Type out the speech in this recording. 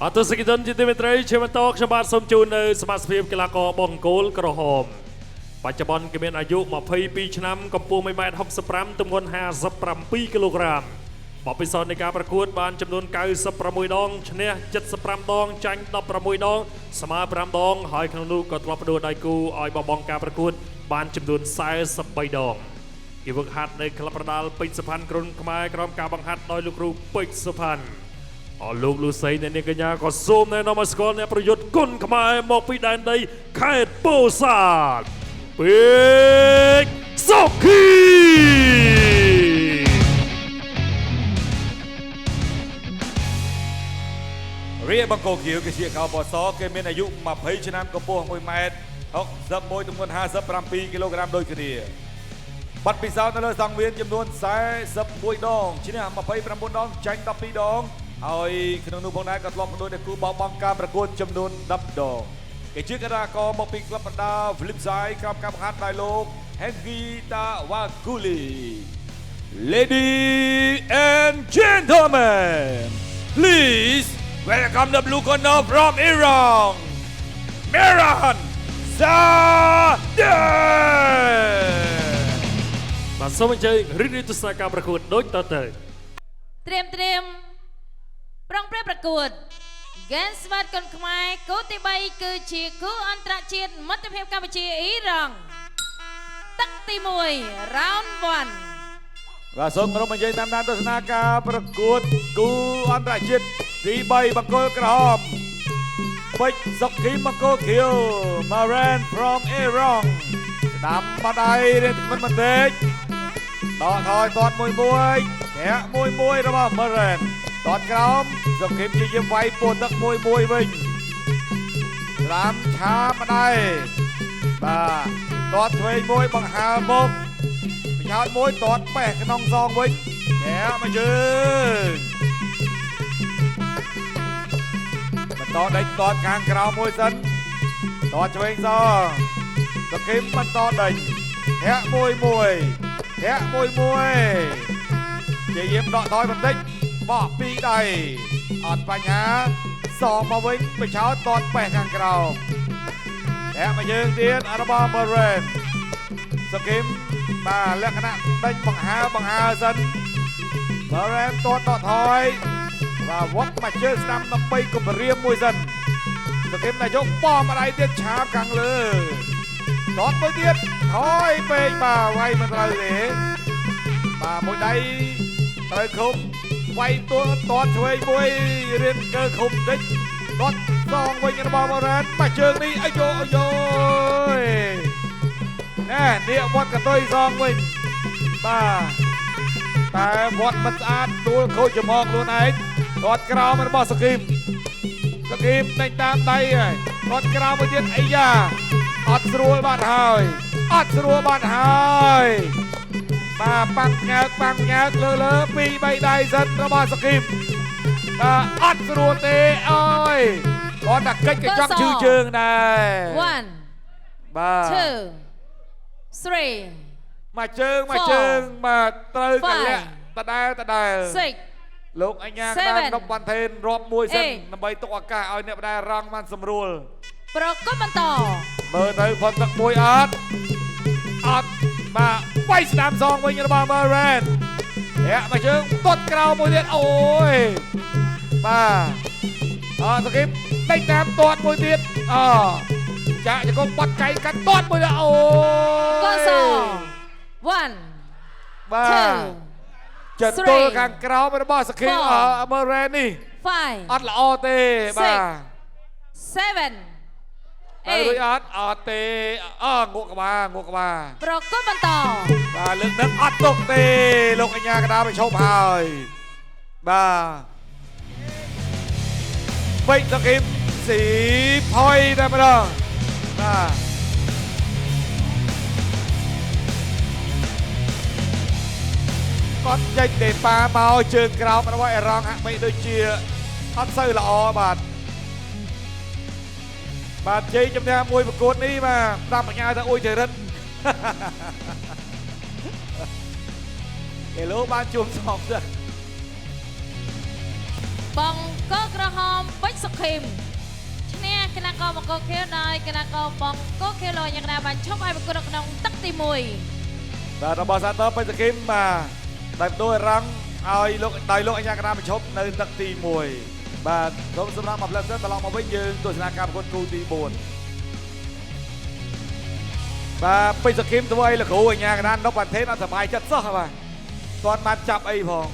បាទទស្សនិកជនជាទីមេត្រីជាបន្តខ្ញុំបាទសូមជូននៅសមាជិកភាពកីឡាករបង្គោលក្រហមបច្ចុប្បន្នគេមានអាយុ22ឆ្នាំកម្ពស់1ម៉ែត្រ65ទម្ងន់57គីឡូក្រាមបទពិសោធន៍នៃការប្រកួតបានចំនួន96ដងឈ្នះ75ដងចាញ់16ដងស្មើ5ដងហើយក្នុងនោះក៏ធ្លាប់ផ្ដួលដៃគូឲ្យបោះបង់ការប្រកួតបានចំនួន43ដងគេវឹកហាត់នៅក្លឹបប្រដាល់ពេជ្រសុផាន់ក្រុនខ្មែរក្រោមការបង្ហាត់ដោយលោកគ្រូពេជ្រសុផាន់ អស់លោកលោកស្រីអ្នកនាងកញ្ញាក៏សូមណែនាំឲ្យស្គាល់អ្នកប្រយុទ្ធគុនខ្មែរមកពីដែនដីខេត្តពោធិ៍សាត់ពេជ្រសុខី រាបង្គោលខៀវគឺជាកោបសគេមានអាយុ20ឆ្នាំកម្ពស់1ម៉ែត្រ61ទម្ងន់57គីឡូក្រាមដូចគ្នាបាត់ពិសោធន៍នៅលើសង្វៀនចំនួន41ដងឈ្នះ29ដងចាញ់12ដងហើយក្នុងនោះផងដែរក៏ធ្លាប់ផ្ដួលដល់គូបោះបង់ការប្រកួតចំនួន10ដងគេជាកីឡាករមកពីក្លឹបបណ្ដា Flipside ក្រោមការបង្ហាត់ដោយលោក Hengita Wakuli. Ladies and gentlemen, please welcome the blue corner from Iran, Mehran Sadeh. បាទសូមអញ្ជើញរីករាយទស្សនាការប្រកួតដូចតទៅ ត្រៀមត្រៀមប្រុងប្រយប្រកួតហ្គេនស្វាត់គុនខ្មែរគូទី3គឺជាគូអន្តរជាតិមិត្តភាពកម្ពុជាអ៊ីរ៉ង់ទឹកទី1 round 1 បាទសូមគោរពអញ្ជើញតាមដានទស្សនាការប្រកួតគូអន្តរជាតិទី3បង្គោលក្រហមពេជ្រសុខីមង្គលខៀវ Maran from Iran ស្ដាំបាត់ដៃរៀងធ្ងន់បន្តិចដកថយទាត់មួយមួយធាក់មួយមួយរបស់ Maran ទាត់ក្រោមសុខីព្យាយាមវាយពោទឹកមួយមួយវិញស្ដាំឆាម្ដាយបាទទាត់ឆ្វេងមួយបង្ហើមុខ ប្រយោជន៍មួយតតបេះក្នុងសងវិញធាក់មកជើងបន្តដេញតតខាងក្រៅមួយសិនតតឆ្វេងសងសគឹមបន្តដេញធាក់មួយមួយធាក់មួយមួយជាយាមដកថយបន្តិចបោះពីរដៃអត់បញ្ហាសងមកវិញបិឆោតតតបេះខាងក្រោមធាក់មកយើងទៀតរបស់ម៉ូរ៉េន សគឹមបាទលក្ខណៈដេញបង្ហើបង្ហើសិនបារ៉ែនតតដកថយបាទវត្តមកជើងស្ដាំដើម្បីគម្រាមមួយសិនសគឹមណាយកប៉ម្ដាយទៀតឆាបខាងលើតតមួយទៀតថយពេកបាទវាយមិនត្រូវទេបាទមួយដៃត្រូវឃុំវាយទួតតឆ្វេងមួយរៀនកើឃុំតិចតតសងវិញរបស់បារ៉ែនមកជើងនេះអាយ៉ូអាយ៉ូ ណែនេះវត្តកតុយសងវិញបាទតែវត្តមិនស្អាតទួលខូចចំហខ្លួនឯងទាត់ក្រោមរបស់សគីមសគីមដេញតាមដៃហើយទាត់ក្រោមមួយទៀតអាយ៉ាអត់ស្រួលបាត់ហើយអត់ស្រួលបាត់ហើយបាទប៉ាំងញើកប៉ាំងញើកលើលើ2 3ដៃសិនរបស់សគីមបាទអត់ស្រួលទេអើយគាត់តែកិច្ចកញ្ចក់ឈឺជើងដែរ 1 បាទ 2 3 មកជើងមកជើងបាទត្រូវកលៈដដែលដដែល 6 លោកអញ្ញាក្តារ Seven នប់បានថេនរាប់មួយសិន Eight ដើម្បីទុកឱកាសឲ្យអ្នកផ្ដែលរងបានសម្រួល ប្រកួតបន្ត មើលទៅផុតទឹកមួយអត់អត់បាទវាយស្ដាំសងវិញរបស់ Maren ធាក់មកជើងទាត់ក្រោមមួយទៀតអូយបាទអសគីមដេញតាមទាត់មួយទៀតអចាក់ចង្គង់បាត់កៃកាត់ទាត់មួយទៀតអូ ក យ ស1 បាទ 2 ចតុលខាងក្រោមរបស់សខី Four អមើរ៉េននេះអ 5 ត់ល្អទេបាទ 7 ទៅរួចអត់អត់ទេអងក់ក្បាលងក់ក្បាល ប្រកួតបន្ត បាទលើកនឹងអត់ទុកទេលោកអញ្ញាកដាไปឈប់ហើយបាទពេជ្រសខីស៊ីផុយតែម្ដងបាទគាត់ចេញទេប៉ាមកជើងក្រោមរបស់អេរ៉ង់ហាក់បីដូចជាអត់សូវល្អបាទបាទជ័យជំនះមួយប្រកួតនេះបាទតាមបញ្ញាទៅអ៊ុយទេរិន គីឡូបានជួមសងទៅ បង្គោលក្រហមពេជ្រសុ ខឹមឈ្នះកីឡាករបង្គោលខៀវដោយកីឡាករបង្គោលខៀវលោកយ៉ាងណាបានឈប់ឲ្យប្រកួតនៅក្នុងទឹកទី1 បាទរបស់សាទរពេជ្រសុខឹមបាទដែលបដូរអ៊ីរ៉ង់ឲ្យលោកដោយលោកអញ្ញាកណ្ដាលបញ្ឈប់នៅទឹកទី1បាទសូមសម្រាប់មកផ្លែសិនត្រឡប់មកវិញយើងទស្សនាការប្រកួតគូទី4បាទពេជ្រសុខឹមធ្វើឲ្យលោកគ្រូអញ្ញាកណ្ដាលនប់ប្រទេសអត់សប្បាយចិត្តសោះបាទគាត់បានចាប់អីផង